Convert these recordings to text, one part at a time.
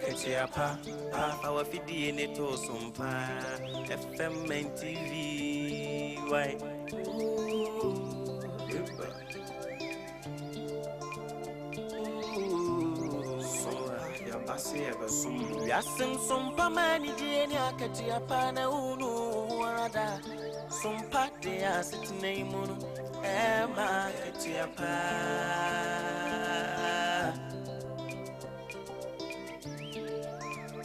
akatua pa pa fa w'afidie ne to so mpa FM and TV why Wiase nsompa ma anigyeɛ ne akatua pa na wonu wo ho ara da sompa de asetena yi mu no ɛma akatua pa.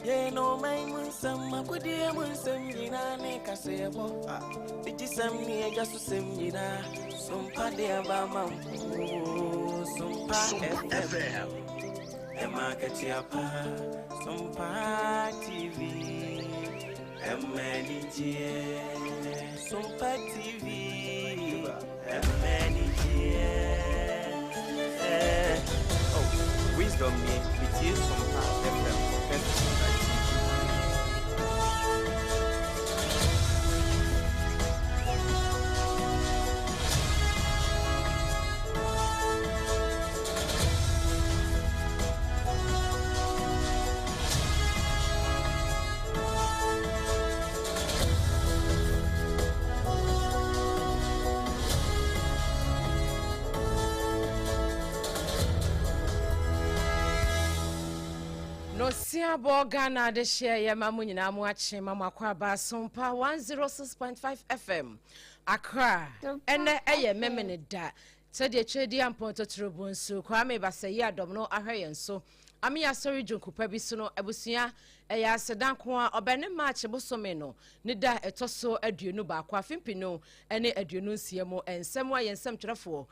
Yɛn ɔman mu nsɛm, akodie mu nsɛm nyinaa ne kaseɛbɔ. Bigyesɛm ne agya so sɛm nyinaa. Sompa de aba ma mpo. Sompa FM. Ɛma akatua pa. Sompa TV. Ɛma anigyeɛ. Sompa TV. Ɛma anigyeɛ. Oh, wisdom ni metie Sompa FM ɔpɛ Sompa TV. Nosiabɔ Ghana adehyeɛ yɛ ma mo nyinaa mo akye ma mo akɔ aba Asompa 106.5 FM Accra ɛnɛ ɛyɛ memene da sɛdeɛ twɛdi ampɔn totorobo nsu Kwame Basɛyi adɔm no ahwɛ yɛn so Ame asɔre dwonku pa bi so no, abusua, ɛyɛ aseda nko ara. Ɔbɛne March bosome no ne da a ɛtɔ so 21, afe 2026 mu. Nsɛm a yɛn nsɛmtwerɛfoɔ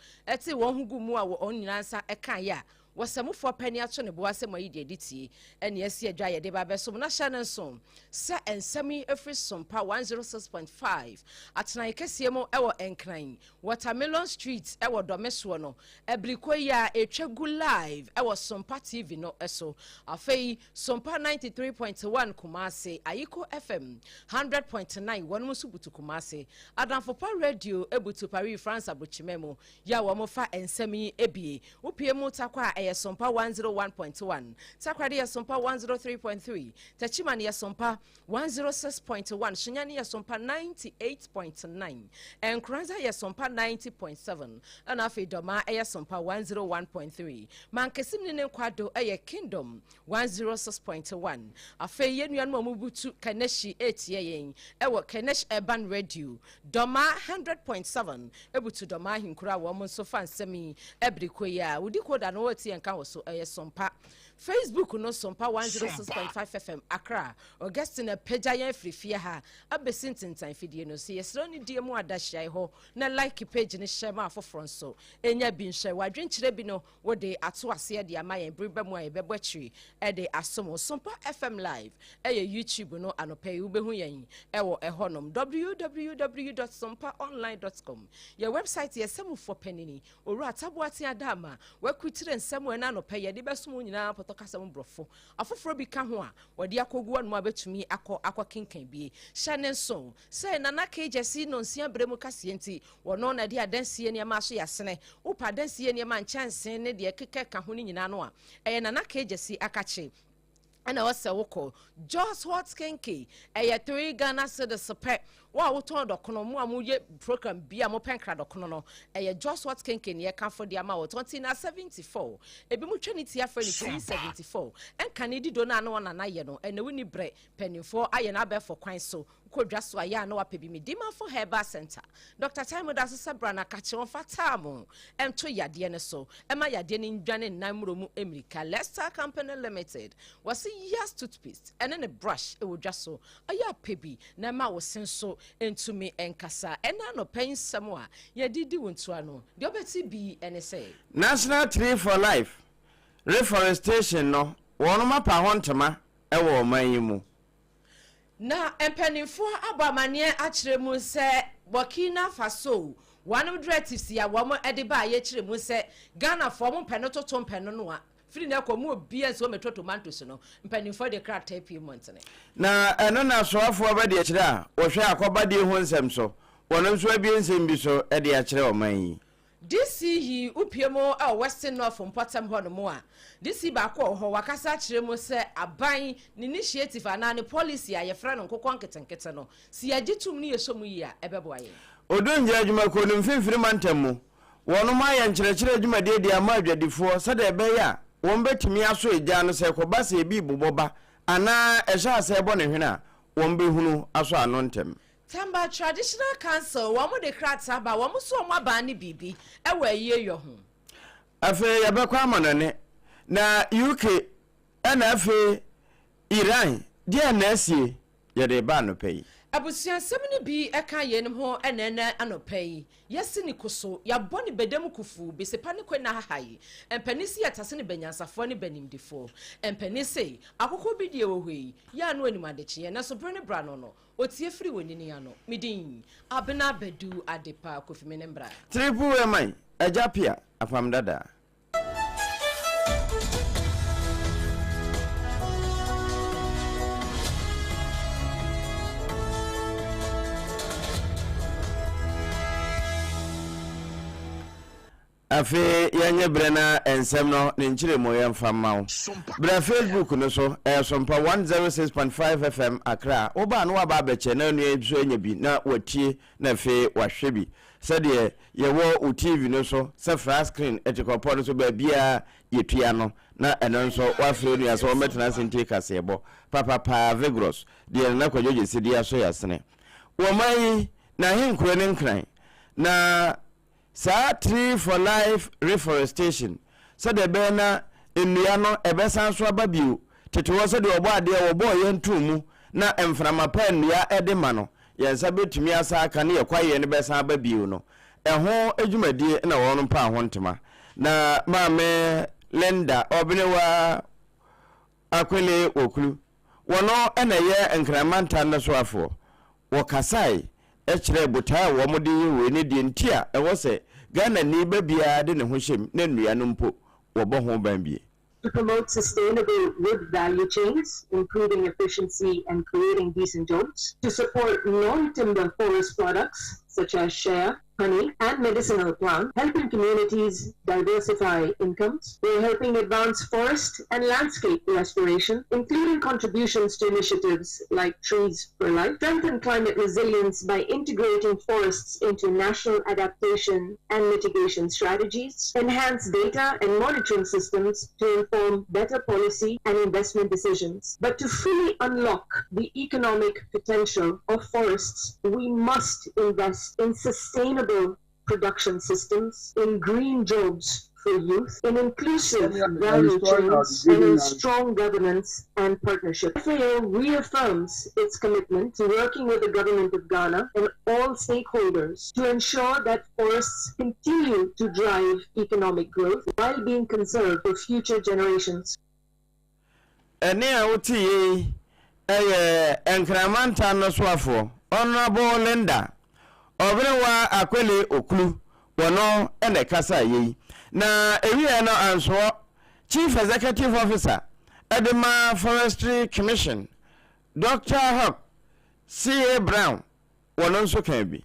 tee wɔn ho guu mu a wɔn nyinaa nsa kaeɛ a wɔsamufoɔ panin ato ne bo ase ma yi deɛ ɛde tie ne asi adwa a yɛde ba abɛsom no ahyɛ no nso sɛ nsɛm yi firi Sompa 106.5 atenaeɛ kɛseɛ mu wɔ Nkran Watermelon Street wɔ Dɔme soɔ no Abirikɔ yi a ɛtwa gu live wɔ Sompa TV no so. Afei Sompa 93.1 Kumasi, Ayiko FM 100.9 wɔnom nso butu Kumasi. Adamfo Pa Radio butu Paris France abrokyima mu yi a wɔn fa nsɛm yi bie. Wopie mu Tarkwa a ɛyɛ Sompa 101.1, Takoradi yɛ Sompa 103.3, Techiman yɛ Sompa 106.1, Sunyani yɛ Sompa 98.9, Nkoranza yɛ Sompa 90.7, ɛna afei Dɔmaa yɛ Sompa 101.3, Mankesim ne ne nkwado yɛ Kingdom 106.1. Afei yɛn nuanom a wɔbutu Kaneshie retie yɛn wɔ Kanesh Urban Radio, Dɔmaa 100.7 butu Dɔmaa ahenkuro a wɔn nso fa nsɛm yi bere kɔ yi a wodi koda no wɔretie yɛn ka wɔ so ɛyɛ Sompa. Facebook no Sompa 106.5 FM Accra. Augustine apagya yɛn afiri fie ha abɛsi ntentan fidie no so. Yɛsrɛ wo ne die mu ada hyiae hɔ na like page no hyɛ ma afoforɔ nso ɛnya bi nhwɛ. W'adwenkyerɛ bi no wode ato aseɛ de ama yɛn bere ba mu a yɛbɛbɔ akyiri de asom wo. Sompa FM Live ɛyɛ YouTube no anɔpa yi wobɛhu yɛn ɛwɔ ɛhɔnom. www.sompaonline.com Yɛ website yɛ sɛmufoɔ panini Owura Taboateng Adama, Wakurukyire nsɛm a ɛna anɔpa yi yɛde bɛsom wo nyinaa pɔtɔ kasa mu borɔfo afoforɔ bi ka ho a wɔde akɔgu hɔnom a wobɛtumi akɔ akɔkenkan bi. Hyɛ ne nso sɛ Nana K. Gyasi nnɔnsia berɛ mu kaseɛ nti wɔno na ɛde adansie nneɛma aso yɛ asene. Wopɛ adansie nneɛma, nkyɛnsee ne deɛ ɛkeka ka ho no nyinaa no a, ɛyɛ Nana K. Gyasi akakye. ɛna ɛwɔ sɛ wokɔ Jos Hot Kenke ɛyɛ 3 Ghana cedis pɛ wo a wotɔn dɔkono mo a moyɛ program bi a mopɛ nkra dɔkono no ɛyɛ Jos Hot Kenke ne yɛkamfo de ama wɔ tɔnti na 74 ebi mo twa ne ti afrɛ ne T74 ɛnka ne dido no a na wɔnana yɛ no ɛna wonni brɛ mpanimfoɔ ayɛ no abɛɛfo kwan so Wokɔ dwa so a, yɛ a na wapɛ bi. Medimafo Herbal Centre, Dɔkta Time da so sɛ bra na ka kyerɛ wɔn fa Taamu nto yadeɛ no so ma yadeɛ no ndwane nnan mmorɔ mu mmirika. Lester Company Limited, wɔse Yas toothpaste ɛne ne brush wɔ dwa so. Ɔyɛ a pɛ bi na ɛma wo se nso ntumi nkasa. Ɛnnɛ anɔpa yi nsɛm a yɛde redi wo ntoa no, deɛ wobɛte bi ne sɛ. National Tree for Life Reforestation no wɔnom apa ho ntoma wɔ ɔman yi mu. Na mpaninfoɔ abɔ amaneɛ akyerɛ mu sɛ Burkina Faso wɔnom directives a wɔn de baeɛ kyerɛ mu sɛ Ghanafoɔ wɔn mpɛ no toto mpɛ no noa firi nɛ kɔ mu obia nsi wɔn mɛtɔ tomatoes no mpaninfoɔ de krataa pue mmɔntene. Na ɛno na asoafoɔ abadiakyire a wɔhwɛ akɔbadie ho nsɛm so, wɔn nso abue nsɛm bi so de akyerɛ ɔman yi. DC yi wopie mu wɔ Western North mpɔtam hɔ nom a, DC baako wɔ hɔ, wakasa akyerɛ mu sɛ aban ne initiative anaa ne policy a yɛfrɛ no nkokɔ nketenkete no, sɛ yɛgye tom ne yɛsɔ mu yie a, ɛbɛboa yɛn. Odongya adwumakuo no mfimfini mantam mu, wɔnom ayɛ nkyerɛkyerɛ dwumadie de ama adwadifoɔ sɛdeɛ ɛbɛyɛ a wɔn bɛtumi asɔ egya ano sɛ ɛkɔba sɛ ebi rebobɔ ba anaa ɛhyɛ aseɛ rebɔ ne hwene a, wɔn bɛhunu asɔ ano ntɛm. Tamba Traditional Council wɔn de krataa ba wɔn so wɔn aban ne biribi wɔ ayie yɔ ho. Afei yɛbɛkɔ amanɔne, na UK ɛna afei Iran deɛn na asie? Yɛde reba anɔpa yi. Abusuasɛm no bi ka yeinom ho na ɛnnɛ anɔpa yi, yɛasi ne koso, yɛabɔ ne bɛdam kufuu, besepa ne kwenna hahae. Mpanin se yɛtase no bɛnyansafoɔ ne bɛnimdefoɔ. Mpanin se, akokɔ bi deɛ wɔ hɔ yi, yɛ ano anim adekyeɛ, nanso bere ne bra no no, ɔtie firi onini ano. Me din, Abena Badu Adepa Kofi me ne mbra. Triple Ɛman, Agya Pia, Apam Dadaa. Afei yɛnyɛ berɛ na nsɛm no ne nkyerɛmu yɛmfa mma wo. Bra Facebook no so, ɛyɛ Sompa 106.5 FM Accra. Woba a na woaba abɛkyɛ na onua yi nso anya bi na watie na afei wahwɛ bi. Sɛdeɛ yɛwɔ wo TV no so sɛ flat screen atikɔpɔ no so baabiara yɛtua no na ɛno nso woafrɛ onua sɛ wɔmmɛtena ase ntie kaseɛbɔ papapaa vigorous deɛ Nana Kwadwo Gyesi de asɔ yɛasene. Wɔ man yi n'ahenkuro ne Nkran na Saa Tree for Life Reforestation, sɛdeɛ ɛbɛyɛ na nnua no ɛbɛsan so aba bio, tete hɔ sɛdeɛ Ɔbɔadeɛ wɔbɔɔ yɛn too mu na mframa pa a nnua de ma no yɛn nsa bɛtumi asan aka ne yɛn kwaeɛ no bɛsan aba bio no, ɛho dwumadie na wɔn paa ho ntoma. Na Maame Linda Ɔbenewa Akwele Woklu, wɔno na ɛyɛ Nkran Mantam no soafoɔ, Wɔkasae kyerɛɛ botae a wɔde yɛ wei ne deɛ nti a ɛwɔ sɛ Ghanani ba biara de ne ho hyɛ mu na nnua no mpo wɔbɔ ho ban bie. To promote sustainable wood value chains, improving efficiency and creating decent jobs, to support non-timber forest products such as shea, honey, and medicinal plants, helping communities diversify incomes. We're helping advance forest and landscape restoration, including contributions to initiatives like Trees for Life, strengthen climate resilience by integrating forests into national adaptation and mitigation strategies, enhance data and monitoring systems to inform better policy and investment decisions. But to fully unlock the economic potential of forests, we must invest in sustainable production systems, in green jobs for youth, in inclusive value chains, and in strong governance and partnership. FAO reaffirms its commitment to working with the government of Ghana and all stakeholders to ensure that forests continue to drive economic growth while being conserved for future generations. Ɛnne a woteeɛ yi yɛ Nkran Mantam no soafoɔ, Honourable Linda Ɔberewa Akwele Oklu, wɔno na ɛkasaeɛ yi. Na ɛwieɛ no ansoɔ, Chief Executive Officer de ma Forestry Commission, Doctor Hawk CA Brown, wɔno nso kaa bi.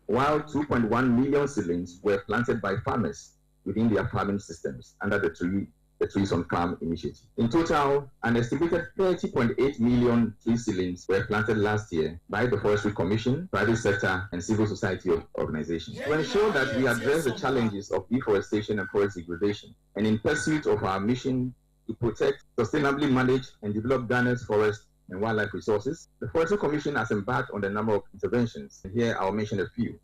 While 2.1 million seedlings were planted by farmers within their farming systems under the tree the Trees on Farm initiative. In total, an estimated 30.8 million tree seedlings were planted last year by the Forestry Commission, private sector, and civil society organizations. To ensure that we address the challenges of deforestation and forest degradation, and in pursuit of our mission to protect, sustainably manage, and develop Ghana's forest and wildlife resources, the Forestry Commission has embarked on a number of interventions. And here I'll mention a few.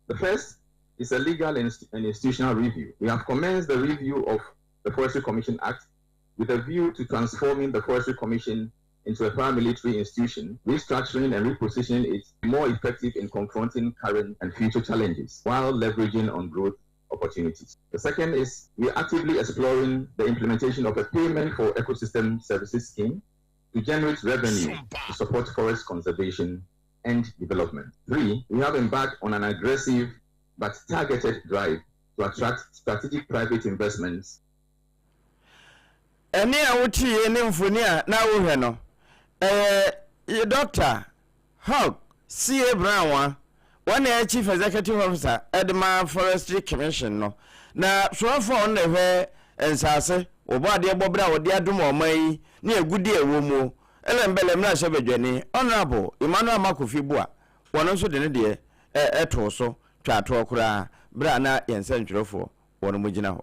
The first is a legal and institutional review. We have commenced the review of the Forestry Commission Act with a view to transforming the Forestry Commission into a paramilitary institution, restructuring and repositioning it more effective in confronting current and future challenges while leveraging on growth opportunities. The second is we are actively exploring the implementation of a payment for ecosystem services scheme to generate revenue to support forest conservation and development. Three, we have embarked on an aggressive but targeted drive to attract strategic private investments. Ɛnne a woteeɛ ne mfoni a na wohwɛ no, ɛyɛ Dɔkta Hugh C. A. Brown a. Wɔn na ɛyɛ Chief Executive Officer de ma Forestry Commission no. Na soafoɔ a ɔno na ɛhwɛ nsaase, wɔbɔ adeɛ bɔberɛ a wɔde adom ɔman yi ne agudeɛ a ɛwɔ muo, Ellen Bell mmarahyɛbadwani, Honourable Emmanuel Armah-Kofi Buah, wɔn nso de ne deɛ too so twaa toɔ koraa berɛ a na yɛn nsɛntwerɛfoɔ wɔnom gyina hɔ.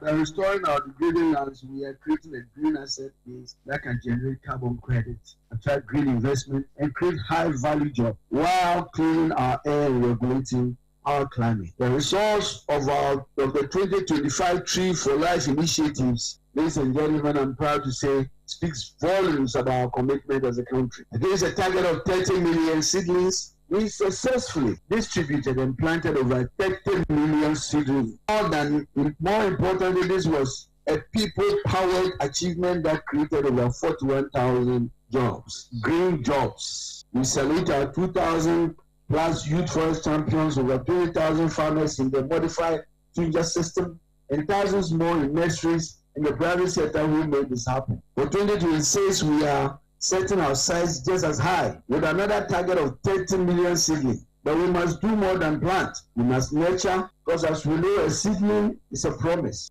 By restoring our degraded lands, we are creating a green asset base that can generate carbon credits, attract green investment, and create high value jobs while cleaning our air and regulating our climate. The results of our of the 2025 Tree for Life initiatives, ladies and gentlemen, I'm proud to say, speaks volumes about our commitment as a country. Against a target of 30 million seedlings, we successfully distributed and planted over 30 million seedlings. More than, more importantly, this was a people-powered achievement that created over 41,000 jobs, green jobs. We salute our 2,000 plus youth forest champions, over 20,000 farmers in the modified Tunja system, and thousands more in nurseries in the private sector who made this happen. For 2026, we are setting our sights just as high with another target of 30 million seedlings. But we must do more than plant. We must nurture because as we know, a seedling is a promise.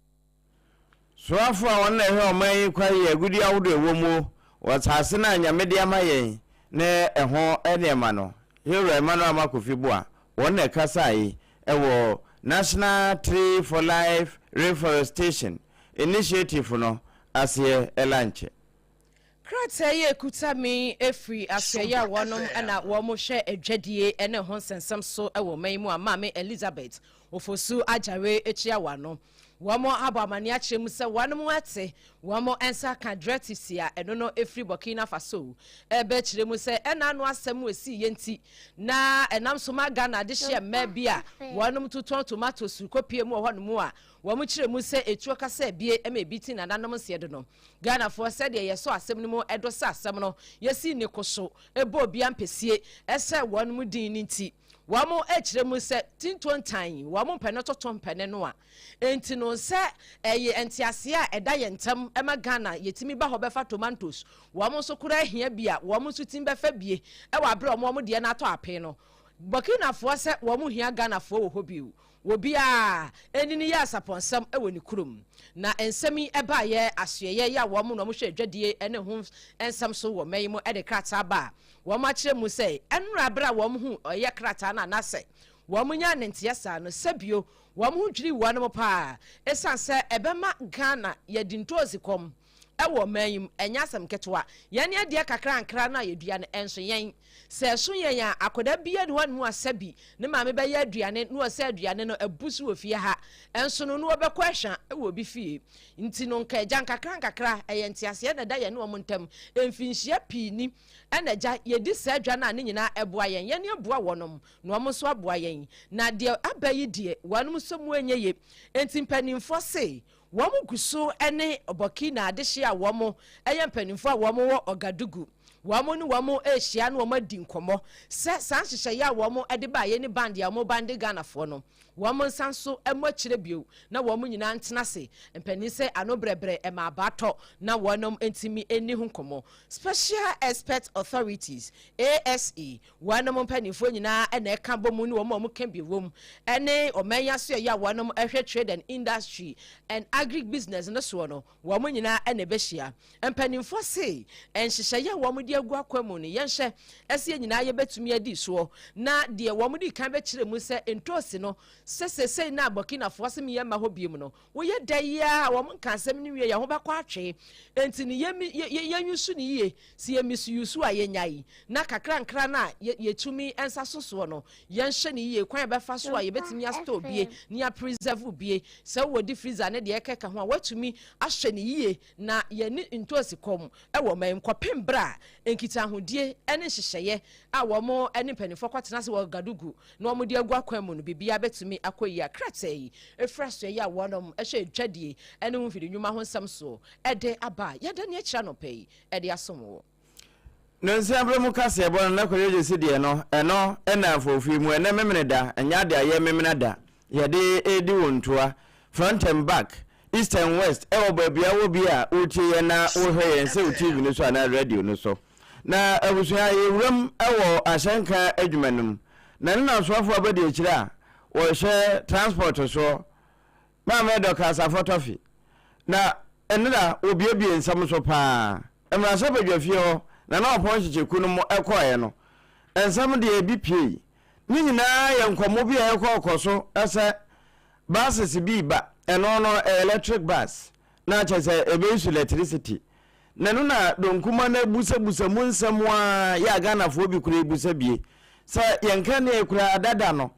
Soafo a wɔn na ɛhwɛ ɔman yi kwa yi agudi ahodoɔ ɛwɔ mu wɔ asase no a Nyame de ama yɛn ne ɛho nneɛma no, Hewura Emmanuel Armah-Kofi Buah, wɔn na ɛkasae yi wɔ National Tree for Life Reforestation Initiative no aseɛ lankyɛ. Krataa yi a ɛkuta me yi firi asoɛeɛ a wɔnom na wɔhwɛ adwadie ne ho nsɛnsɛm so wɔ ɔman yi mu a Maame Elizabeth Ofosu Agyare tua wɔn ano. Wɔn abɔ amaneɛ akyerɛ mu sɛ wɔnom ate wɔn nsa aka directives a ɛno no firi Burkina Faso ɛbɛ kyerɛ mu sɛ ɛna ano asɛm ɛsiiɛ nti na ɛnam so ma Ghana adehyeɛ mmaa bi a wɔnom totɔn tomatoes kɔpie mu wɔ hɔnom a wɔn kyerɛ mu sɛ ɛtuo kasa abie ma ebi ti nananom nseɛ do no. Ghanafoɔ sɛdeɛ yɛsɔ asɛm no mu dɔ sɛ asɛm no yɛsi ne ko so bɔ obi ampesie sɛ wɔn mu din no nti wɔn kyerɛ mu sɛ tinto ntan wɔn mpɛ no toto mpɛ ne no a enti no sɛ ɛyɛ nteaseɛ a ɛda yɛn ntam ma Ghana yɛtumi ba hɔ bɛfa tomatoes wɔn nso koraa hia bi a wɔn nso tumi bɛfa bie wɔ aberɛ a wɔn deɛ no atɔ apee no Burkinafoɔ sɛ wɔn hia Ghanafoɔ wɔ hɔ bio Obiara anini yɛ asapɔnsɛm wɔ ne kurom. Na nsɛm yi baeɛ asoɛeɛ yi a wɔn na wɔhwɛ adwadie ne ho nsɛm so wɔ mmɛn yi mu de krataa ba a wɔakyerɛ mu sɛ ɛnora berɛ a wɔn hu ɔyɛ krataa no anaasɛ wɔn nyaa ne nteɛ saa no sɛbio wɔn ho dwirii wɔnom paa ɛsiane sɛ ɛbɛma Ghana yɛadi ntoosi kɔm wɔ ɔman yi mu, ɛnyɛ asɛm ketewa. Yɛn adeɛ kakrankra no a yɛdua no, ɛnso yɛn. Sɛ ɛso yɛn a, akwadaa biara nni hɔ nom a sɛbi ne maame bɛyɛ aduane na ɔsɛ aduane no abu so wɔ fie ha. Ɛnso no, na wɔbɛkɔ ahwa wɔ obi fie. Nti no, nka agya nkakrankakra, ɛyɛ nteaseɛ na ɛda yɛne wɔn ntam. Mfinhyia pii ni na agya yɛdi saa dwa no a ne nyinaa ɛboa yɛn. Yɛn aboa wɔnom, na wɔn nso aboa yɛn. Na deɛ aba yi deɛ, wɔnom nso mu ɛnyɛ ye. Nti mpanimfoɔ se, Wɔn gu so ne Burkina adehye a wɔn yɛ mpaninfoɔ a wɔn wɔ Ouagadougou. Wɔn ne wɔn rehyia na wɔn adi nkɔmmɔ sɛ saa nhyehyɛeɛ a wɔn de baeɛ ne band a wɔn bande Ghanafoɔ no, wɔn nsa nso mmɔ akyire bio na wɔn nyinaa ntena ase mpanin sɛ ano brɛbrɛ ɛma abaa tɔ na wɔn ntumi nni ho nkɔmmɔ. Special Expert Authorities, ASE, Wɔnom mpaninfoɔ nyinaa na ɛka bɔ mu ne wɔn a wɔka bi wom ne ɔman yi asoɛeɛ a wɔnom hwɛ Trade and Industry and Agric Business no soɔ no, wɔn nyinaa na ɛbɛhyia. Mpaninfoɔ se nhyehyɛeɛ a wɔn de agu akwan mu no yɛnhwɛ sɛ yɛn nyinaa yɛbɛtumi adi soɔ na deɛ wɔn dii kan bɛkyerɛ mu sɛ ntoosi no sɛ sesei na Burkinafoɔ se meyɛ mma hɔ biom no Woyɛ dɛ yi ara a wɔn nka asɛm no nwie yɛn ho bɛkɔ atwee. Enti no yɛ yɛ yɛnyusu no yie. Sɛ yɛ misuse a yɛnyae na kakrankra no a yɛ yɛtumi nsa so soɔ no yɛnhyɛ no yie. Kwan a yɛbɛfa so a yɛbɛtumi a store bie na yɛ preserve bie. Sɛ wowɔ di freezer ne deɛ ɛkeka ho a woatumi ahyɛ no yie na yɛne ntoosi kɔm wɔ ɔman mu kɔpem berɛ a nkitahodie ne nhyehyɛeɛ a wɔn ne mpanimfoɔ kɔtena ase wɔ Ouagadougou na wɔde agu akwan mu no, biribiara bɛtumi akɔ yie. A Krataa yi firi asoɛeɛ a wɔnom hwɛ adwadie ne ho mfidi nnwuma ho nsɛm soɔ de aba a yɛada ne akyire anɔpa yi de asom wo. Nonsia berɛ mu kaseɛbɔ no na Kwadwo Gyasi deɛ no, ɛno na mfoofii mu ɛnnɛ Memeneda, ɛnyɛ ade a ɛyɛ Memenada, yɛde redi wo ntoa, front and back, east and west, ɛwɔ baabi a wɔ bi a wotie yɛn na wohwɛ yɛn sɛ wo TV no so anaa radio no so. Na abusua yɛwuram wɔ ahyɛnka adwuma no mu. Na ɛno na asoafoɔ abadiakyire a wɔhwɛ transport soɔ, Maame Dorcas Afɔtɔfi, na nnera wɔbuebue nsɛm so paa. Mmarahyɛbadwafie hɔ na na ɔpɔn kyekyeku no mo kɔeɛ no, nsɛm deɛ ebi piei. Ne nyinaa yɛ nkɔmmɔ bi a ɛkɔɔkɔ so sɛ buses bi reba, ɛno no ɛyɛ electric bus, na kyerɛ sɛ ɛbɛyi electricity. Na ɛno na Donkuma no abusabusa mu nsɛm a yɛ a Ghanafoɔ bi koraa ebusa bie sɛ yɛn kanea koraa dada no,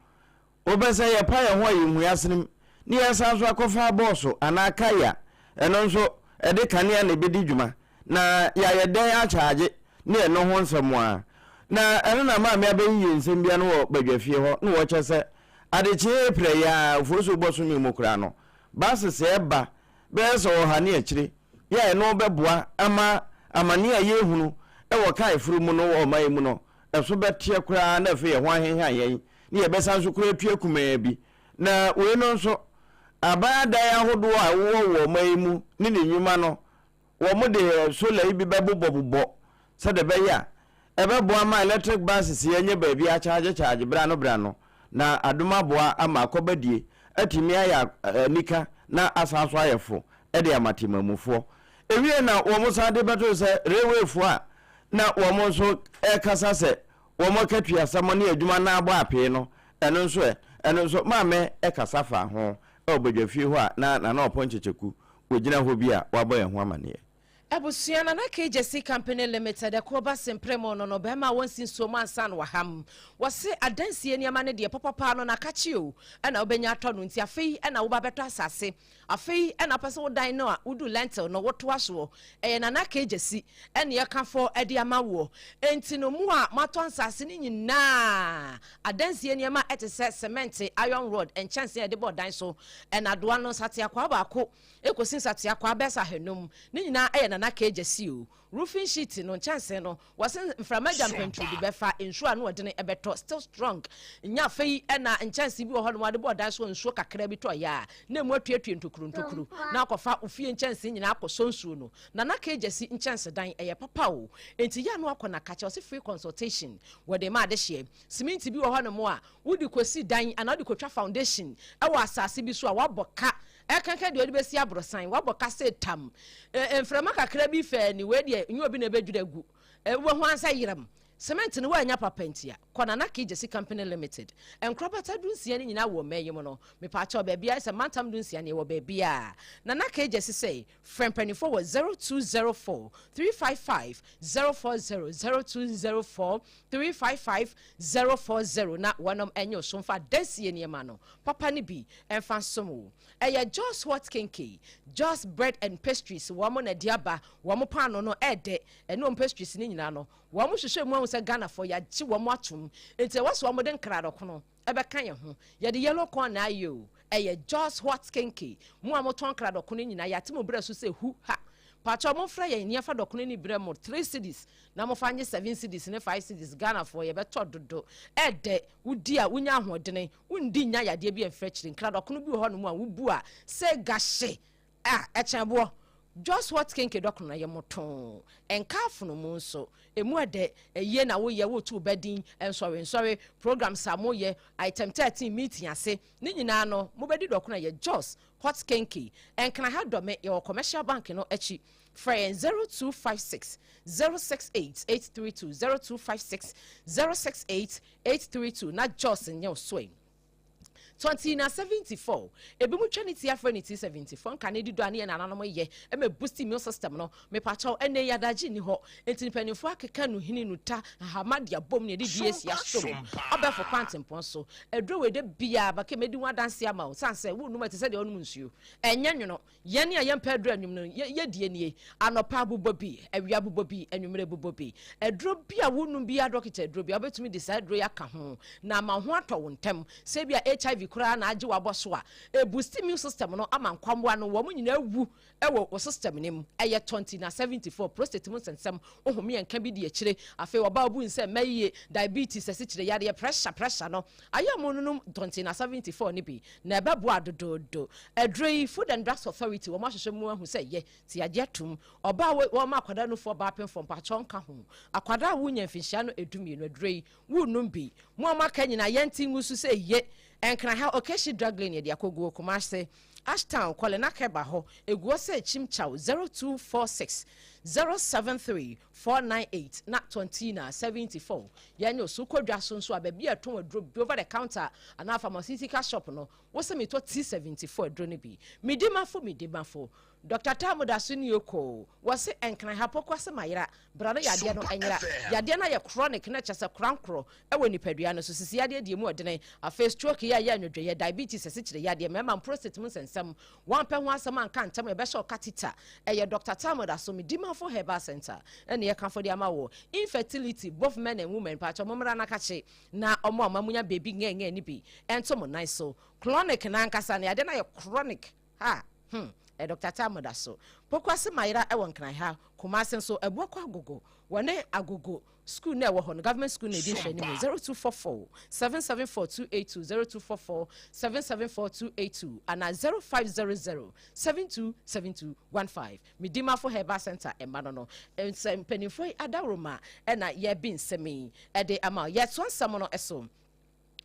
wobɛ sɛ yɛpa yɛn ho a yɛnhu asenem ne yɛsan so akɔfa bɔɔso anaa kai a ɛno nso ɛde kanea na ɛbɛdi dwuma na yɛayɛ dɛn akyagye ne ɛno ho nsɛm a. Na ɛno na maame abɛyiyi nsɛm bi ano wɔ badwafie hɔ na wɔkyɛ sɛ adekyee April yi ara Oforisuo bɔsome mu koraa no buses ɛba bɛyɛ sɛ ɔha ne akyire yɛ a ɛno bɛboa ama amane a yɛrehunu wɔ kae foro mu no wɔ ɔman yi mu no ɛso bɛteɛ koraa na afei ɛho ahenhan yɛn ne yɛbɛsan nso koraa atua kumaa bi. Na wei no nso aban adan ahodoɔ a ɛwowɔ wɔ ɔman yi mu ne ne nnwuma no wɔde solar yi bi bɛbobɔbobɔ sɛdeɛ ɛbɛyɛ a ɛbɛboa ma electric buses yi anya baabi akyagyekyagye berɛ ano berɛ ano, na adom aboa ama akɔbadie atumi ayɛ anika na asan so ayɛ fo de ama temamufoɔ. Ɛwiee na wɔsan de bɛtoo sɛ railwayfoɔ a na wɔn nso rekasa sɛ wɔn akatuasɛm ne adwuma no abɔ apee no, ɛno nso ɛ? Ɛno nso Maame kasa faa ho wɔ badwafie hɔ a na Nana Ɔpɔn Kyekyeku ɔgyina hɔ bi a wabɔ yɛn ho amaneɛ. Abusua, Nana Kegyesi Company Limited, ɛko ba Sempremo no no, bɛɛma a wɔnsi nsuo mu ansa na waham. Wɔse adansie nneɛma no deɛ pɔpɔpaa no nakakye o, ɛna wobɛnya atɔ no, nti afei ɛna woba bɛtɔ asase, afei ɛna wopɛ sɛ wo dan no a wodu lentil no wotoa soɔ, ɛyɛ Nana Kegyesi ɛne ɛka fɔ ɛde ama woɔ. Enti no mo a moatɔ nsase no nyinaa, adansie nneɛma ɛte sɛ cement, iron rod, nkyɛnsee a yɛde bɔ dan so, ɛnadoa no, nsateakwaa baako, Ekosi nsateakwaa bɛyɛ sɛ ahanum. Ne nyinaa yɛ Nana Kay Gyasi o. Roofing sheet no, nkyɛnsee no, wɔse mframa gya mpanturu bi bɛfa, nsuo ano ɔdene ɛbɛtɔ, still strong. Nyɛ afei na nkyɛnsee bi wɔ hɔnom a wɔde bɔ dan so a nsuo kakra bi tɔ yɛ a, na emu atuatue ntokuro ntokuro. Na akɔfa wo fie nkyɛnsee nyinaa akɔsɔ nsuo no. Nana Kay Gyasi nkyɛnsedan, ɛyɛ papa o. Enti yɛ a na wakɔ na ka kyerɛ, ɔse free consultation wɔde ma adehyeɛ. Siminti bi wɔ hɔnom a, wode kɔsi dan anaa wode kɔtwa foundation wɔ asase bi so a, woabɔ ka. Ɛkanka deɛ ɔde bɛsi aborosan, wabɔ ka sɛ tam. Mframa kakra bi fɛɛ ni, wei deɛ nyɛ obi na ɛbɛdwiri agu. Wobɛhu ara sɛ yerem. Cement no woannya papa nti a, kɔ Nana Kegyesi Company Limited. Nkorabata dunsia no nyinaa wɔ ɔman yi mu no, mepaakyɛw baabiara sɛ mantam dunsia no yɛwɔ baabiara. Nana Kegyesi sɛ, frɛ mpanimfoɔ wɔ 0204 355 040, 0204 355 040 na wɔnom ɛnyɛ oso mfa adansie nneɛma no papa no bi mfa nsom wo. Ɛyɛ Jos Hot Kenkey, Jos Bread and Pastries wɔn na ɛde aba, wɔn paano no ɛɛdɛ ɛne wɔn pastries no nyinaa no wɔn hwehwɛ mu ahu sɛ Ghanafoɔ yɛagye wɔn atom nti ɛwɔ sɛ wɔn de nkradokono ɛbɛka yɛn ho. Yɛde yellow corn na ayɛ o. Ɛyɛ Jos Hot Kenkey. Mo a motɔn kradɔkono nyinaa yɛate mo berɛ so sɛ hu ha. Pakyɛw momfrɛ yɛn na yɛmfa dɔkono no brɛ mo three cedis na mofa nye seven cedis ne five cedis Ghanafoɔ yɛbɛtɔ dodo. Ɛɛdɛ, wodi a wonya ahoɔdene, wondi nnya yadeɛ bi ɛmfiri akyire. Nkradɔkono bi wɔ hɔnom a wobu a sɛ gahye a ɛkyɛn boɔ. Jos Hot Kenkey dɔkono no yɛ motoo. Ɛnka afono mu nso. Emu ɛdɛ, ɛyie na woyɛ, woretu wo ba din, nsɔre nsɔre, programs a moyɛ, item 13 meeting ase, ne nyinaa no mobɛdi dɔkono a ɛyɛ Jos Hot Kenkey. Nkran ha dɔ me, yɛwɔ Commercial Bank no akyi. Frɛ yɛn 0256 068 832, 0256 068 832 na Jos nyɛ wo soɛ. 20 na 74 ebi mu twa ne ti afrɛ ne ti 74 nka ne di do a ne yɛ nananom yɛ ɛmɛ boost immune system no. Mepakyɛw, ɛnɛ yi adagye nni hɔ nti mpanimfoɔ akeka no hini no ta ahama de abom ne yɛde di esi asom ɔbɛfo kwantempɔn so aduro wei de bia baka medi ho adanse ama wo san sɛ wonum ɛte sɛ deɛ ɔnom nsuo ɛnyɛ nwono. Yɛn a yɛmpɛ aduro anwum no yɛdie nie: anɔpa bobɔ bi, awia bobɔ bi, anwummerɛ bobɔ bi. Aduro bi a wonum biara, dɔkita aduro bi a wobɛtumi de saa aduro yi aka ho na ama ho atɔ wo ntɛm sɛ bi a HIV. koraa na agye wabɔ so a, ɛboost immune system no ama nkwammoa no wɔn nyinaa wu ɛwɔ wɔ system no mu. Ɛyɛ Tontina 74. Prostate mu nsɛnsɛm, wohome yɛ nka bi di akyire. Afei ɔbaa bu nsɛ mma yie, diabetes, asikyire yadeɛ, pressure no ayɛ mu nonom Tontina 74 no bi na ɛbɛboa dodoodo. Aduro yi, Food and Drugs Authority wɔn ahyehyɛ mu ahu sɛ yɛ ti agye atum. Ɔbaa wɔn akwadaa nufoɔ baapemfoɔ, mpakyɛw nka ho. Akwadaa a wonya mfinhyia no 12, aduro yi wonum bi. Mo a moaka nyinaa, yɛnte ngu so sɛ ye. Ɛnkra ha, Okaishie Drug Lane, yɛde akɔguo. Kumase, Ashtown, Kɔlena Kɛba hɔ, eguɔ sɛ Chimchaw, 0246 073 498 na Tontina 74. Yɛnyɛ osu kɔdwa so nso a, baabi a ɛtɔn aduro bi over the counter anaa pharmaceutical shop no, wosɛ metɔ T74 aduro no bi. Midimafo, midimafo Dr Tamuda so ne oko wɔse Nkran ha pɔkɔ ase mayera bra no. Yadeɛ no ɛnyera, yadeɛ no ayɛ chronic na kyɛ sɛ korankorɔ ɛwɔ nipadua no so, sisi yadeɛ deɛ mu ɔdene, afei stroke yɛ ayɛ anwodwoyɛ, diabetes, asikyire yadeɛ, mmarima prostate mu nsɛnsɛm, wampɛ ho asɛm anka ntɛm, yɛbɛhyɛ ɔka ɛyɛ Dr Tamuda so. Medimafo Herbal Center ɛne yɛkamfo de ama wɔ infertility, both men and women. Paatwa mo mmra nakakye na ɔmo a ɔma munya baby ngɛngɛn ne bi ɛnto mo nan so. Chronic nankasa ne yadeɛ no ayɛ chronic ha. Dr Tamuda so, Pokuase Mayera ɛwɔ Nkran ha. Kumase nso, Ɛboakɔ Agogo, wɔne Agogo school na ɛwɔ hɔ no, government school na ɛdi nhwɛ anim. 0244 774 282, 0244 774 282 ana 0500 727215. Medimafo Herbal Center ɛma no nsɛ mpanimfoɔ yi adaworoma ɛna yɛbi nsɛm yi ɛde ama yɛtoa nsɛm no ɛso.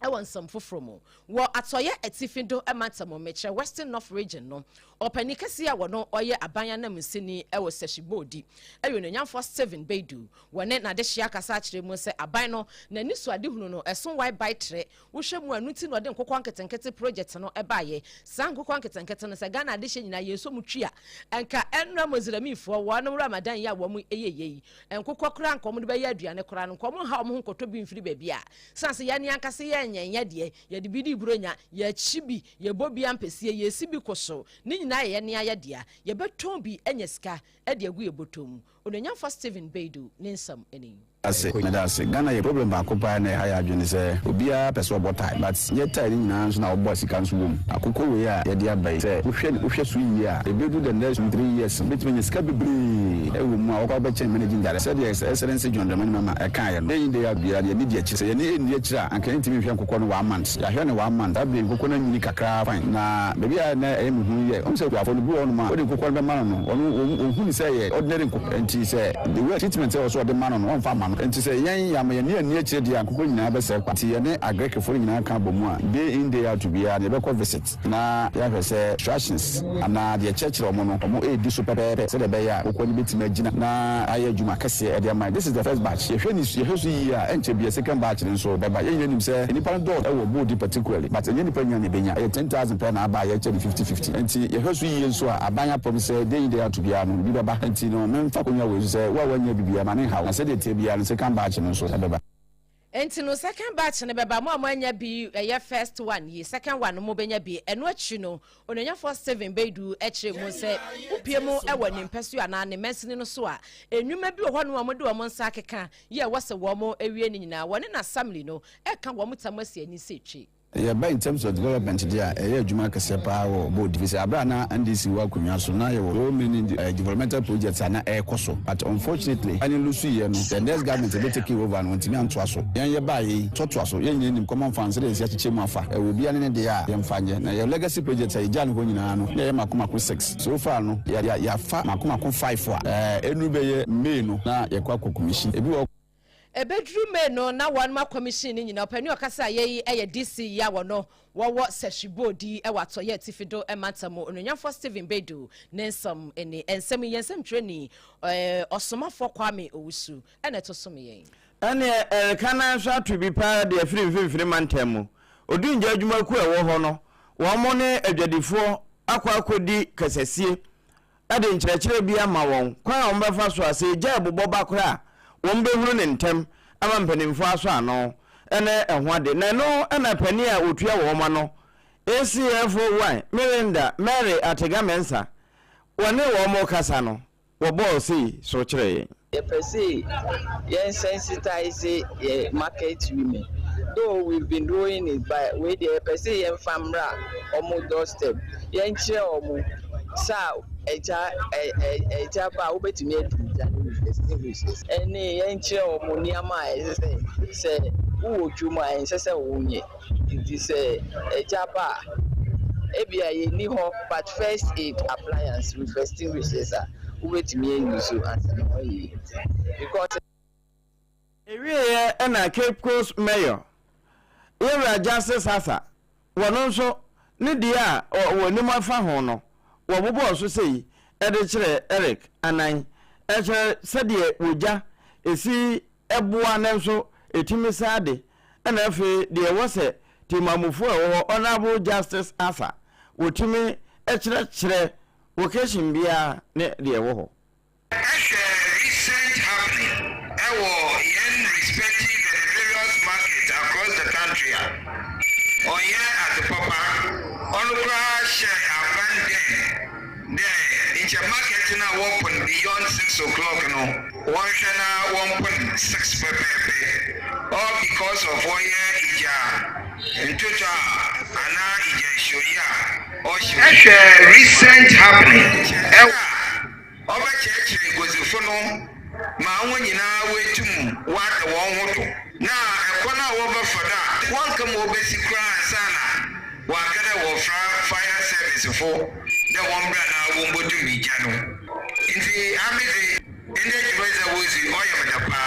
Ɛwɔ nsɛm foforɔ mu, wɔ Atɔyɛ Atifi do mantam, mekyerɛ Western North Region no, ɔpanin kɛseɛ a wɔno ɔyɛ aban anamsini ɛwɔ Sɛhyiboodi ɛyɛ Onuonyamfoɔ Stephen Beidu. Wɔne n'adehyia akasa akyerɛ mu sɛ aban no n'ani so adehunu no ɛso wae bae trɛ. Wohwɛ mu a, ɛno ti na ɔde nkokɔ nketenkete project no ɛbaeɛ. Saa nkokɔ nketenkete no, sɛ Ghana adehyɛ nyinaa yɛn nso mu twi a, ɛnka ɛnura Mozilamifoɔ wɔn Ramadan yi a wɔn ɛyɛ yɛ yi, nkokɔ koraa nka wɔn de bɛyɛ aduane koraa no, nka wɔn nha wɔn ho nkɔtɔ bi mfiri baabi a san sɛ yɛne ankasa yɛ nyɛnyɛ deɛ yɛde bi di buronya, yɛakyi bi, yɛbɔ bi ampɛsie, yɛsi bi kɔ so ne nyinaa yɛ yɛne ayɛ dea, yɛbɛtɔn bi anya sika ɛde agu yɛ bɔtɔ mu. Onuonyamfoɔ Stephen Beidu ne nsɛm ani. Ase meda ase. Ghana yɛ problem baako paa na ɛha yɛ adwene sɛ obiara pɛ sɛ ɔbɔ tae, but nyɛ tae no nyinaa nso na ɔbɔ sika nso wɔ mu. Akokɔ wei a yɛde aba yi, sɛ wohwɛ so yie a, ɛbɛdu the next 2, 3 years, bɛtumi anya sika bebree ɛwɔ mu a wɔkɔ bɛkyɛn managing director, sɛdeɛ Excellency John Dramani Mahama ɛkaeɛ no. Yɛnyi de biara yɛni di akyi. Sɛ yɛne ɛnni akyiri a, anka yɛntumi nhwɛ nkokɔ no one month. Yɛahwɛ no one month, saa bere nkokɔ no anyini kakraa, fine. Na baabi a na ɛyɛ me hu yɛ ɔmo sɛ kuafo no bi wɔ hɔnom a, wode nkokɔ no bɛma no, ɔno ɔhu ne sɛ ɛyɛ ordinary nkokɔ, nti sɛ the way treatment sɛ ɔsɛ ɔde ma no, ɔmfa ma no. Nti sɛ yɛn yɛama yɛne ani akyire deɛ a, nkokɔ nyinaa bɛsɛe kwa. Nti yɛne agrikfoɔ no nyinaa ka bɔ mu a, day in, day out biara no, yɛbɛkɔ visit na yɛahwɛ sɛ instructions anaa deɛ kyerɛkyerɛ ɔmo no, ɔmo ɛredi so pɛpɛɛpɛ, sɛdeɛ ɛbɛyɛ a nkokɔ no bɛtumi agyina na ayɛ adwuma kɛseɛ ɛde ama. This is the first batch. Yɛhwɛ ni, yɛhwɛ so yie a, ɛnkyɛ bia second batch no nso bɛba. Yɛn nyinaa nim sɛ nnipa no dɔɔso ɛwɔ Boodi particularly, but ɛnyɛ nnipa nyinaa na ɛbɛnya. Ɛyɛ 10,000 pɛ na aba a yɛkyɛ no 50-50. Nti yɛhwɛ so yie nso a, aban apɔm sɛ day in, day out biara no bi bɛba. Nti no memfa konwa wei so sɛ wo a woanya biribiara ma ne nhaw, na sɛdeɛ tie biara no, second batch no nso ɛbɛba. Nti no second batch no bɛba. Mo a moanya bi ɛyɛ first one yi, second one no mobɛnya bi. Ɛno akyi no, Onuonyamfoɔ Stephen Beidu kyerɛ mu sɛ wopie mu wɔ ne mpɛso anaa ne mansini no so a, nnwuma bi wɔ hɔ no a wɔde wɔn nsa akeka yɛ ɛwɔ sɛ wɔn awie no nyinaa, wɔne n'assembly no ɛka wɔn tam asi ani sɛ twi. Yɛba in terms of development deɛ a, ɛyɛ adwuma kɛseɛ paa wɔ Board, fi sɛ abere a na NDC wɔ akonnwa so na yɛwɔ so many developmental projects a na ɛrekɔ so, but unfortunately ɛne lose yɛ no, the next government ebe take over no, ntumi antoa so. Yɛn yɛ baa yɛyi tɔtoa so. Yɛn nyinaa nim common fund sɛdeɛ yɛsi akyekyɛ mu afa ɛwɔ obiara ne ne deɛ a yɛmfa nyɛ na yɛ legacy projects a yɛgya no hɔ nyinaa no na yɛyɛ mako mako six. So far no, yɛ yɛafa mako mako five a ɛnu bɛyɛ May no na yɛkɔ akɔ commission ebi wɔ. Ebeduru May no na wɔn ma commission no nyinaa. Ɔpanin ɔkasa a yɛyi ɛyɛ DC yi a wɔno wɔwɔ Sɛhwiboodi ɛwɔ Atɔyɛ Atifi do mantam, Onuonyamfoɔ Stephen Beidu ne nsɛm ne nsɛm yi. Yɛn nsɛm twerɛni Ɔsomafoɔ Kwame Owusu ɛna ɛto so yɛn. Ɛneɛ ɛreka nan nso ato bi paa de afiri Mfimfini Mantam mu. Odungya adwumakuo a ɛwɔ hɔ no, wɔn ne adwadifoɔ akɔ akɔdi kasasie de nkyerɛkyerɛ bi ama wɔn kwan a wɔbɛfa so a sɛ egya ɛbobɔ ba koraa a, wɔbɛhunu ne ntɛm ama mpanimfoɔ asɔ ano ne ɛho ade. Na ɛno na panin a ɔtua wɔn ano, ACFO1 Mirinda Mary Atega Mensah, wɔne wɔn kasa no, wɔbɔɔ sei so kyerɛ yɛn. Yɛpɛ sɛ yɛn sensitize yɛ market women. Though we've been doing it but wei deɛ yɛpɛ sɛ yɛmfa mmra wɔn doorstep, yɛnkyerɛ wɔn sɛ a ɛgya ɛ ɛ ɛgya ba a wobɛtumi adum gya no with extinguishers ɛne yɛnkyerɛ wɔn nneɛma a ɛsɛ sɛ sɛ wowɔ dwom a ɛnsɛ sɛ wonyɛ. Nti sɛ ɛgya ba a ebia yɛnni hɔ but first aid appliance with extinguishers a wobɛtumi a use ansa na woayɛ because. Ewieɛ na Cape Coast Mayor, Yɛwura Justice Arthur, wɔno nso ne deɛ a wɔnim afa ho no, wɔbobɔɔ so sei de kyerɛɛ Eric Anan, ɛkyerɛ sɛdeɛ wɔgya si boa nanso ɛtumi sa ade, ɛna afei deɛ ɛwɔ sɛ temamufoɔ a ɛwɔ hɔ, Honourable Justice Arthur, wɔtumi kyerɛkyerɛ vocation biara ne deɛ ɛwɔ hɔ. Hwɛ recent happening ɛwɔ yɛn respective and the various market across the country a, ɔnnyɛ adze papa. Ɔno koraa hyɛ aban dɛn dɛ nkyɛ market no a wɔpon beyond 6 o'clock no wɔnhwɛ na wɔmpon 6 pɛpɛɛpɛ all because of wɔyɛ egya ntotɔ a anaa egya nhyewyɛ a ɔhyew. Hwɛ recent happening ɛwɔ. Ɔbɛkyerɛkyerɛ eguadzifo no ma hɔn nyina woetum wɔada hɔnho do, na kwan a wɔbɛfa do a wɔnnka ma obesi koraa ansaana wɔaka dɛ wɔrefrɛ fire service fo dɛ wɔmbra na wombodum gya no. Ntsi ame dze, ndɛ dwumadzi a woridzi yi ɔyɛ me dɛ paa.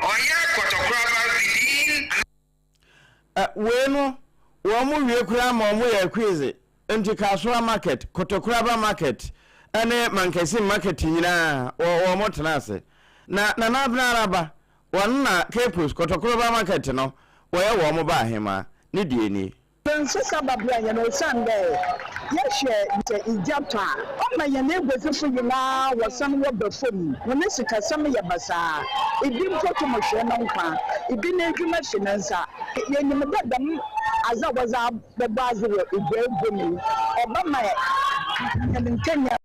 Ɔnnyɛ kɔtɔkoraba within. Wei no wɔn wie koraa ma wɔn yɛ quiz nti Kasoa market, Kotokuraba market ne Mankasim market nyinaa wɔn tena ase. Na Nana Abena Araba wɔn na Cape Coast Kotokuraba market no wɔyɛ wɔn ba ahemaa ne deɛ nie. Nsesa ba bra hɛn osiandɛ yɛhwɛ sɛ egya tɔ a, ɔma hɛn eguadzifo nyina wɔsan wɔba famu, hɔn sikasɛm yɛ basaa, bi mpo tum hwer no nkwa, bi n'edwuma fi ne nsa. Yenyim dɛ dɛm adze a wɔdze abɔbɔ adze wɔ eguagua mu yi, ɔbɛma hɛn nkenyan,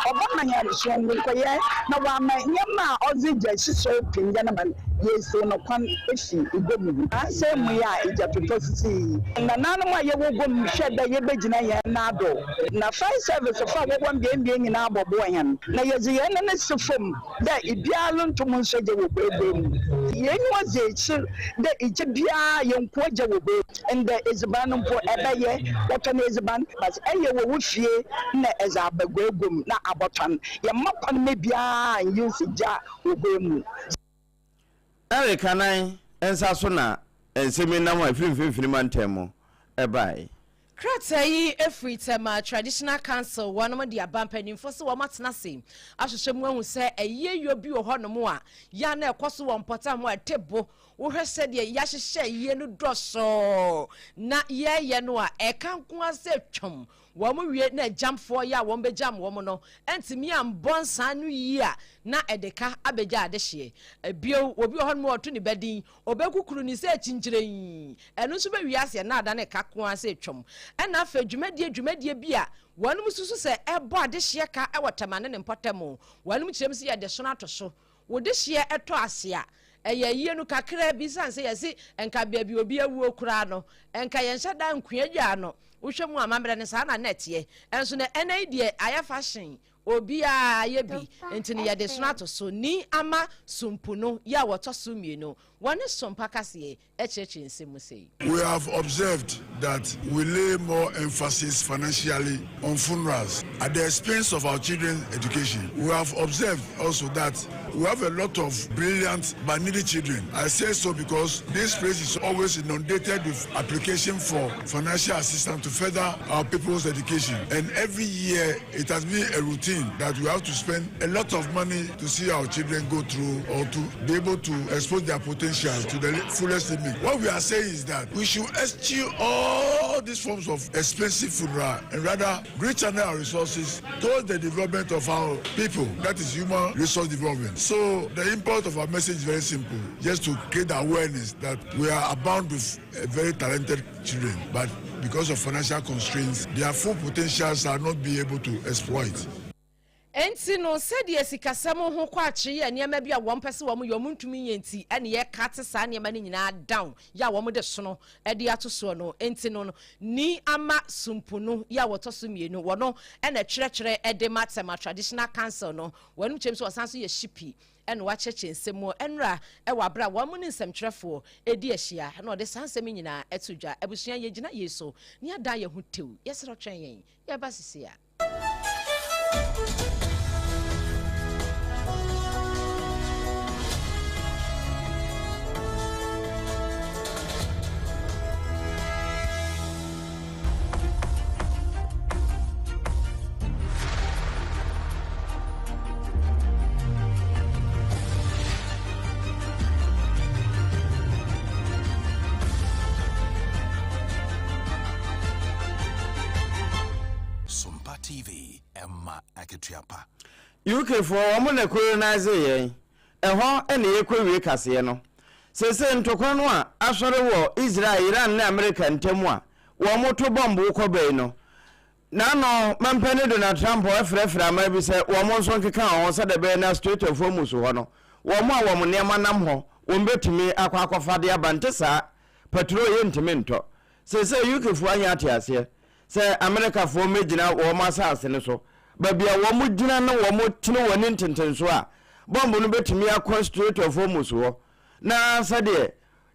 ɔbɛma hɛn soronkoyɛ, na ɔama ndzɛmba a ɔdze gya hyehyɛw pii hɛn ma yeesiw no kwan efi gua mu. Nnansa mu yi a egyatotɔ sisii yi, nanaanom a yɛwɔ gua mu hwɛɛ dɛ yebegyina hɛn nan do, na fire service fo a wɔwɔ mbeambea nyina bɔboa hɛn, na yɛdze hɛn nan si famu dɛ biara runntum nnsɔ gya wɔ guagua mu. Hɛn enyiwa dzi ekyir dɛ gya biara yennkoa gya wɔ gua mu. Ndɛ edziban no mpo ebɛyɛ, wɔtɔn edziban but eyɛ wɔ wo fie na edze aba guagua mu na abɔtɔn. Yɛmma kwan ma biara nnyi gya wɔ gua mu. Eric Anan nsa so na nsɛm yi nam a ɛfiri Mfimfini Mantam mu baeɛ. Krataa yi firi Tema Traditional Council wɔnom de aba mpanimfoɔ sɛ wɔn atena ase ahwehwɛ mu ahu sɛ ayie bi wɔ hɔnom a yɛ a na ɛkɔ so wɔ mpɔtam hɔ a ɛte bo. Wohwɛ sɛdeɛ yɛahyehyɛ ayie no dɔsɔɔ na yɛreyɛ no a, ɛka nko ara sɛ twam. Wɔn wie na agyamfoɔ yɛ a wɔn bɛgyam wɔn no antumi ambɔ nsa no yie a, na ɛde ka abɛgya adehyeɛ. Bio, obi wɔ hɔnom a ɔto ne ba din, ɔbɛkukuru ne sɛ kyinkyerɛnn, ɛno nso bɛwie aseɛ na adane ka ko ara sɛ twam. Ɛna afei dwumadie dwumadie bi a wɔnom susu sɛ ɛbɔ adehyeɛ ka wɔ Tema ne ne mpɔtam, wɔnom kyerɛ mu sɛ yɛde sono ato so. Wo dehyeɛ tɔ ase a, ɛyɛ ayie no kakraa bi, sane sɛ yɛse nka baabi obi awuo koraa no, nka yɛnhyɛ da nkoa gyaa no. Wohwɛ mu a, amammerɛ no saa na na ɛteɛ. Nso no ɛnɛ yi deɛ ayɛ fashion, obiara yɛ bi, nti no yɛde sono ato so. Ni ama Sompu no yɛ a wɔtɔ so mmienu. Wɔne Sompa kaseɛ kyerɛkyerɛ nsɛm mu sei. We have observed that we lay more emphasis financially on funerals at the expense of our children's education. We have observed also that we have a lot of brilliant but needy children. I say so because this place is always inundated with application for financial assistance to further our people's education. And every year it has been a routine that we have to spend a lot of money to see our children go through or to be able to expose their potential to the fullest limit. What we are saying is that we should eschew all these forms of expensive funeral and rather rechannel our resources towards the development of our people. That is human resource development. So the import of our message is very simple, just to create awareness that we are abound with very talented children, but because of financial constraints, their full potentials are not be able to exploit. Enti no, sɛdeɛ sikasɛm ho kɔ akyere yɛ nneɛma bi a wɔn pɛ sɛ wɔn yɛ wɔn ntumi nyɛ nti ɛna yɛ cut saa nneɛma no nyinaa down yɛ a wɔn de sono de ato soɔ no. Enti no, Ni Ama Sumpunu yɛ a wɔtɔ so mmienu, wɔno ɛna ɛtwerɛtwerɛ de ma Tema Traditional Council no. Wɔnom kyerɛ mu sɛ wɔsan nso yɛ Shipi ɛna wɔakyerɛkyerɛ nsɛm mu ɛnora ɛwɔ aberɛ a wɔn ne nsɛmtwerɛfoɔ ɛredi ahyia na wɔde saa nsɛm yi nyinaa ɛto dwa. Abusua yɛgyina yei so na yɛadan yɛn ho tew. Yɛsrɛ twɛn yɛn, yɛreba sisi a. Sompa TV, ɛma akatua pa. UK foɔ wɔn na colonise yɛn, ɛhɔ na yɛkɔ wie kaseɛ no. Seesei ntɔkwa no a asɔre wɔ Israel, Iran ne America ntam a wɔn to bɔmbo kɔ ba yi no, N'ano mampanin Donald Trump frɛfrɛ aman bi sɛ wɔn nso nkeka wɔn ho sɛdeɛ ɛbɛyɛ na Strait of Hormuz hɔ no, wɔn a wɔn nneɛma nam hɔ, wɔbɛtumi akɔ akɔfa de aba. Nte saa, patrol yɛntumi ntɔ. Seesei UK foɔ anya ate aseɛ sɛ Amerikafoɔ mmɛgyina wɔn asase no so. Baabi a wɔgyina na wɔtene wɔn ani ntentensoɔ a, bɔmbo no bɛtumi akɔ Strait of Hormuz hɔ na sɛdeɛ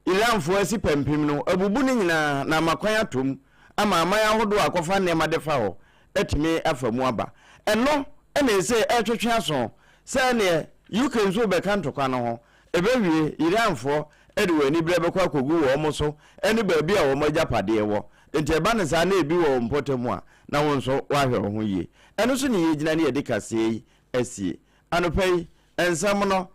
Iranfoɔ asi pampim no abubu ne nyinaa na ama kwan atɔ mu ama aman ahodoɔ a akɔfa nneɛma de fa hɔ atumi afa mu aba. Ɛno na ɛsei ɛretwetwe aso sɛ ɛneɛ UK nso rebɛka ntɔkwa no ho. Ɛbɛwie, Iranfoɔ de wɔn aniberɛ bɛkɔ akɔgu wɔn so ne baabi a wɔn agyapadeɛ wɔ. Enti ɛba no saa na ebi wɔ wo mpɔtam a, na wo nso woahwɛ wo ho yie. Ɛno so ne yɛgyina ne yɛde kaseɛ yi asie. Anɔpa yi, nsɛm no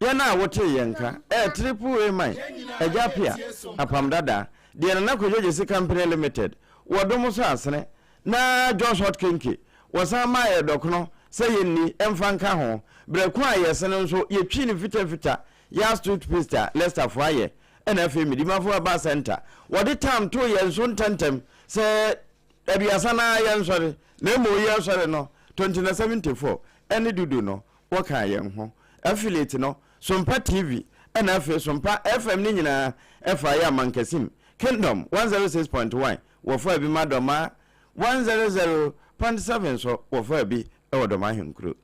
Yɛn a wotee yɛn nka ɛyɛ Triple A Mine, Agya Appiah, Apam Dada, deɛ Nana Kwadwo Gyesi Company Limited, wɔ dom so asene, na Jos Hot Kenke, wɔsan maa yɛ dɔkono sɛ yɛnni mfa nka ho. Berɛ ko a yɛsene nso, yɛtwii no fitafita, Yas Toothpaste a Leicesterfoɔ ayɛ, ɛna afei Medimafo Herbal Centre, wɔde tam too yɛn so ntɛmntɛm sɛ aduasa no ara yɛnsɔre, na mmom yɛresɔre no, 2974 ɛne dudu no, wɔkaa yɛn ho. Affiliate no, Sompa TV ɛna afei Sompa FM no nyinaa ɛfaa yɛ Amankasim, Kingdom 106.1 wɔfaa bi ma Dɔma 100.7 nso wɔfaa bi wɔ Dɔma Ahenkuro.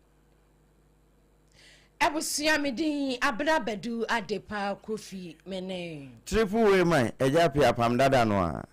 Abusua me din Abena Badu Adepa Kofi me ne. Triple way man agya pii apam dada no a.